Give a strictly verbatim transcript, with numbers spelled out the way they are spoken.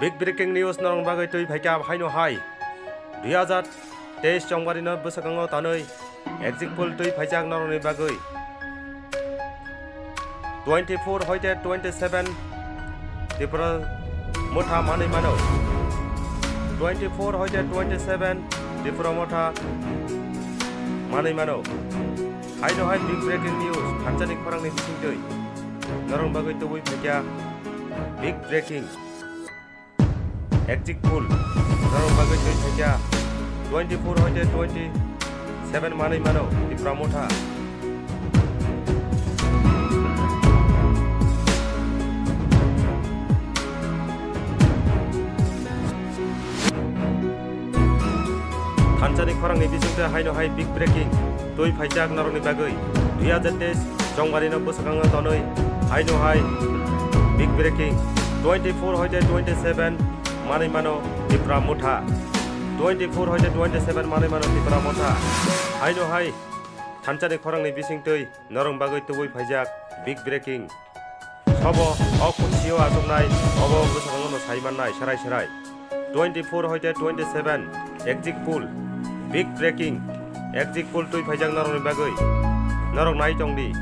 Big breaking news norokni bagwi twi phaikha haino hai. Dui hazar teis chongbarino bwswkango tanwi exit poll twi phaijak norokni bagwi. Twenty-four hoite twenty-seven Tipra Motha manwi mano. Twenty-four hoite twenty-seven Tipra Motha manwi mano. Haino hai big breaking news, thansa ni khorang ni bisingtwi norokni bagwi tubui phaikha big breaking. Exit poll norokni bagwi twi phaikha twenty-four hoite twenty-seven manwi mano Tipra Motha. Thansa ni khorang ni bisingtwi haino hai big breaking twi phaijak norokni bagwi. Dui hazar teis chongbarino bwswkango tanwi haino hai big breaking twenty-four hoite twenty-seven manwi mano Tipra Motha. Twenty-four hoite twenty-seven manwi mano Tipra Motha. Haino hai thansa ni khorang ni bisingtwi norokni bagwi tubui phaijak big breaking. Sobo o kutsio achuknai, obo bwskango no sai mannai serai serai. Twenty-four hoite twenty-seven exit poll, big breaking, exit poll twi phaijak norokni bagwi. Norok nai tongdi,